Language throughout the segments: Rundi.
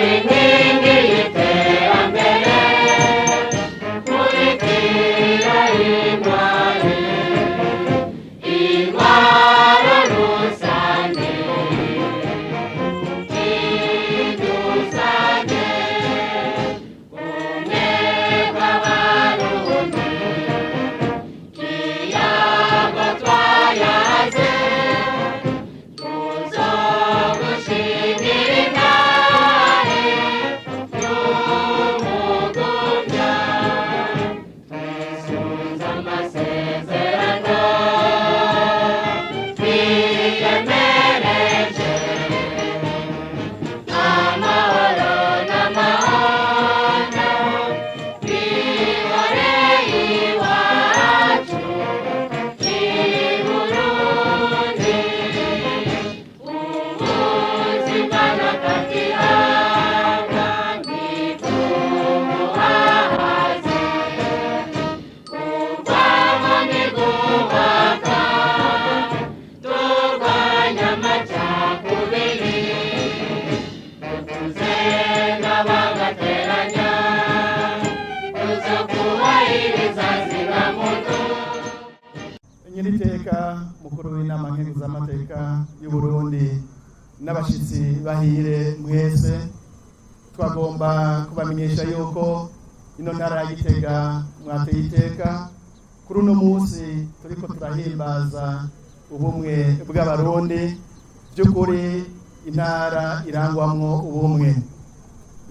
Uri inkingi y'iterambere, kurikira intwari, intwaro rusange, idusane, ubumwe bw'Abarundi, ikiyago twayaze, tuzogushingira intare y'umugumya, twisunze amasezerano twiyemereje, amahoro n'amahoro bihore iwacu i Burundi, ubuzima n'akagihanga ntitubuhaze, urwamo ntiguhaka, turwanya amacakubiri, tuze n'abagateranya, tuzokubahiriza ziramuntu. Nyiriteka mukuru w'Inama Nkenguzamateka y'u Burundi n'abashitsi bahire mwese, twagomba kubamenyesha yuko ino ntara ya Gitega mwateye iteka. Kuri uno munsi turiko turahimbaza ubumwe bw'Abarundi. By'ukuri intara irangwamwo ubumwe,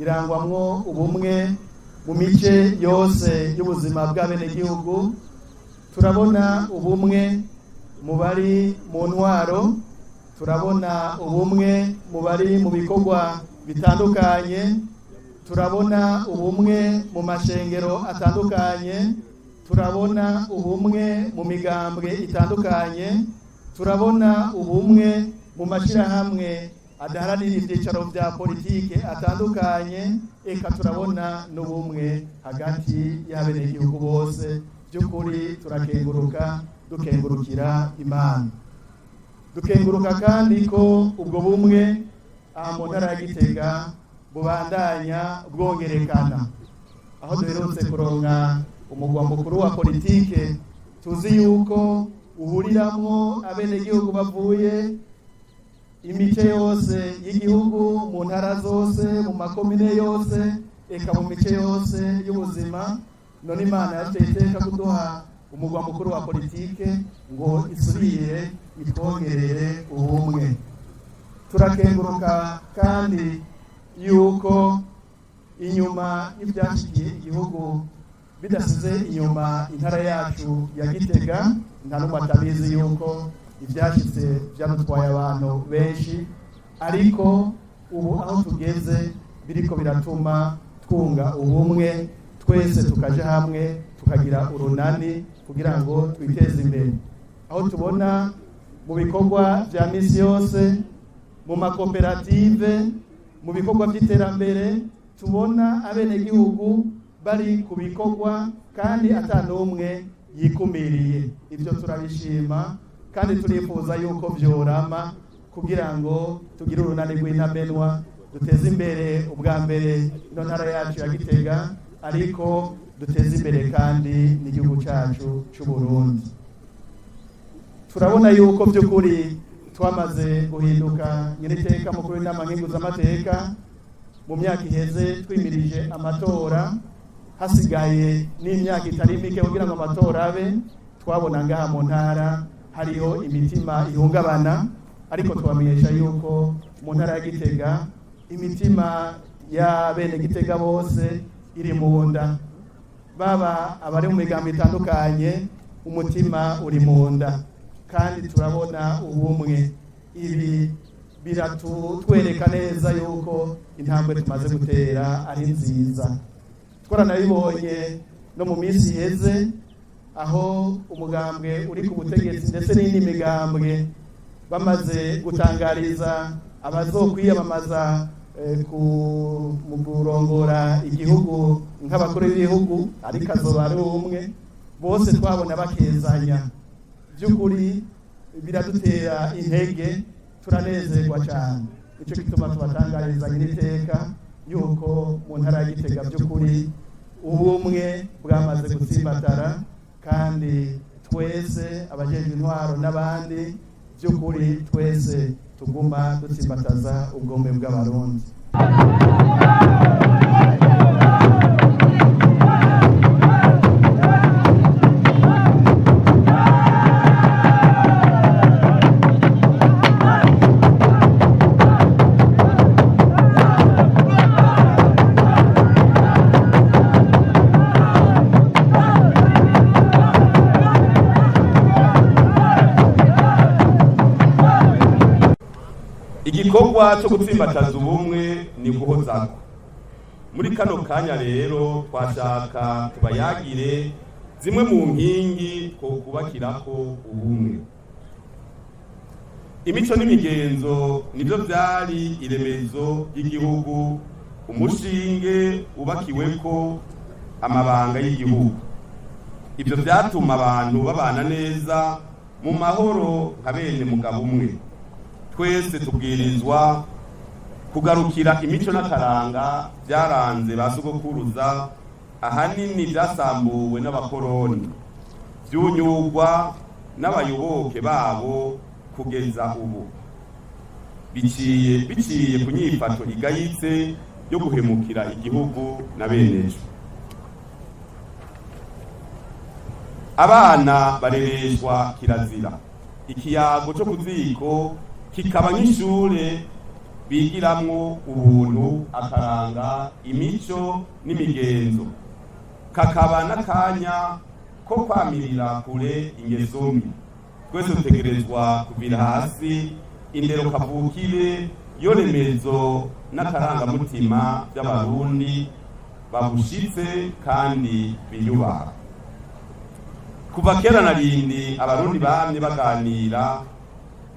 irangwamwo ubumwe mu mice yose y'ubuzima bw'abenegihugu. Turabona ubumwe mu bari mu ntwaro, turabona ubumwe mu bari mu bikorwa bitandukanye, turabona ubumwe mu mashengero atandukanye, turabona ubumwe mu migambwe itandukanye, turabona ubumwe mu mashyirahamwe adaharanira ibyicaro bya politike atandukanye, eka turabona n'ubumwe hagati y'abenegihugu bose. By'ukuri turakenguruka, dukengurukira Imana, dukenguruka kandi ko ubwo bumwe aha mu ntara ya Gitega bubandanya bwongerekana. Aho duherutse kuronka umugwa mukuru wa politike, tuzi yuko uhuriramwo abenegihugu bavuye imice yose y'igihugu, mu ntara zose, mu makomine yose, eka mu mice yose y'ubuzima. None Imana yateye iteka kuduha umugwa mukuru wa politike ngo isubire itwongerere ubumwe. Turakenguruka kandi yuko inyuma y'ibyashikiye igihugu bidasize inyuma intara yacu ya Gitega, nta n'umwe atabizi yuko ibyashyitse byadutwaye abantu benshi, ariko ubu aho tugeze biriko biratuma twunga ubumwe, twese tukaja hamwe, tukagira urunani kugira ngo twiteze imbere. Aho tubona mu bikorwa vya misi yose, mu makoperative, mu bikorwa by'iterambere, tubona abenegihugu bari ku bikorwa kandi ata n'umwe yikumiriye. Ibyo turabishima kandi turifuza yuko vyorama kugira ngo tugire urunani rw'intamenwa, duteze imbere ubwa mbere ino ntara yacu ya Gitega, ariko duteze imbere kandi n'igihugu cyacu cy'u Burundi. Turabona yuko by'ukuri twamaze guhinduka. Nyiriteka mukuru w'Inama Nkenguzamateka, mu myaka iheze twimirije amatora, hasigaye n'imyaka itari mike kugira ngo amatora abe, twabona ngaha mu ntara hariho imitima ihungabana, ariko tubamenyesha yuko mu ntara ya Gitega imitima y'abene Gitega bose iri mu nda, baba abari mu migambo itandukanye, umutima uri mu nda kandi turabona ubumwe. Ibi biratutwereka neza yuko intambwe tumaze gutera ari nziza. Twaranabibonye no mu minsi iheze, aho umugambwe uri ku butegetsi ndetse n'indi migambwe bamaze gutangariza abazokwiyamamaza mu kurongora igihugu nk'abakuru b'ibihugu, ariko azoba ari umwe, bose twabona bakezanya. By'ukuri biradutera intege, turanezerwa cyane. Nicyo gituma tubatangariza nyir'iteka yuko Yuko mu ntara ya Gitega by'ukuri ubumwe bwamaze gutsimbatara, kandi twese abajejwe intwaro n'abandi, by'ukuri twese tuguma dutsimbataza ubwumwe bw'Abarundi. Igikorwa cyo gutsimbataza ubumwe ni guhozako. Muri kano kanya rero twashaka tubayagire zimwe mu nkingi twokubakirako ubumwe. Imico n'imigenzo nibyo byari iremezo ry'igihugu, umushinge wubakiweko amabanga y'igihugu. Ibyo byatuma abantu babana neza mu mahoro nka bene mugabo umwe. Twese tubwirizwa kugarukira imico n'akaranga byaranze ba sogokuruza, ahanini byasambuwe n'abakoroni, byunyugwa n'abayoboke babo kugeza ubu, biciye ku nyifato igayitse yo guhemukira igihugu na benejo. Abana barereshwa kirazira, ikiyago cyo ku ziko kikaba nk'ishure bigiramwo ubuntu, akaranga, imico n'imigenzo, kakaba n'akanya ko kwamirira kure ingeso mbi. Twese dutegerezwa kuvira hasi indero kavukire yo remezo n'akarangamutima by'Abarundi babushitse kandi biyubaha. Kuva kera na rindi Abarundi bamye baganira,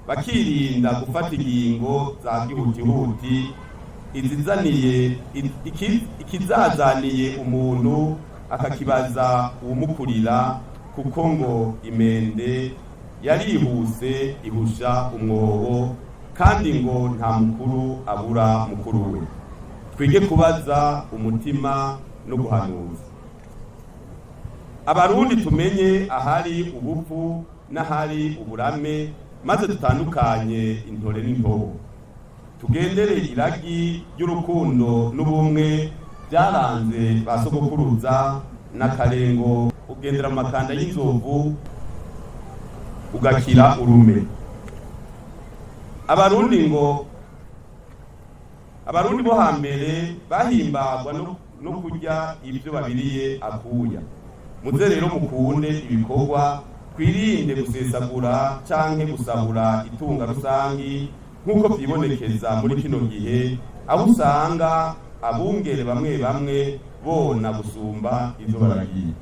bakirinda gufata ingingo za gihutihuti izizaniye ikizazaniye umuntu akakibaza uwumukurira, kuko ngo imende yarihuse ihusha umwobo, kandi ngo nta mukuru abura mukuru we. Twige kubaza umutima no guhanuza. Abarundi tumenye ahari ubupfu n'ahari uburame, maze dutandukanye intore n'intobo, tugendere iragi ry'urukundo n'ubumwe byaranze ba sogokuruza. N'akarengo ugendera mu makanda y'inzovu ugakira urume. Abarundi ngo Abarundi bo hambere bahimbagwa no kurya ibyo babiriye akuya. Muze rero mukunde ibikorwa, twirinde gusesagura canke gusahura itunga rusangi, nk'uko vyibonekeza muri kino gihe, aho usanga abungere bamwe bamwe bona gusumba ivyo baragiye.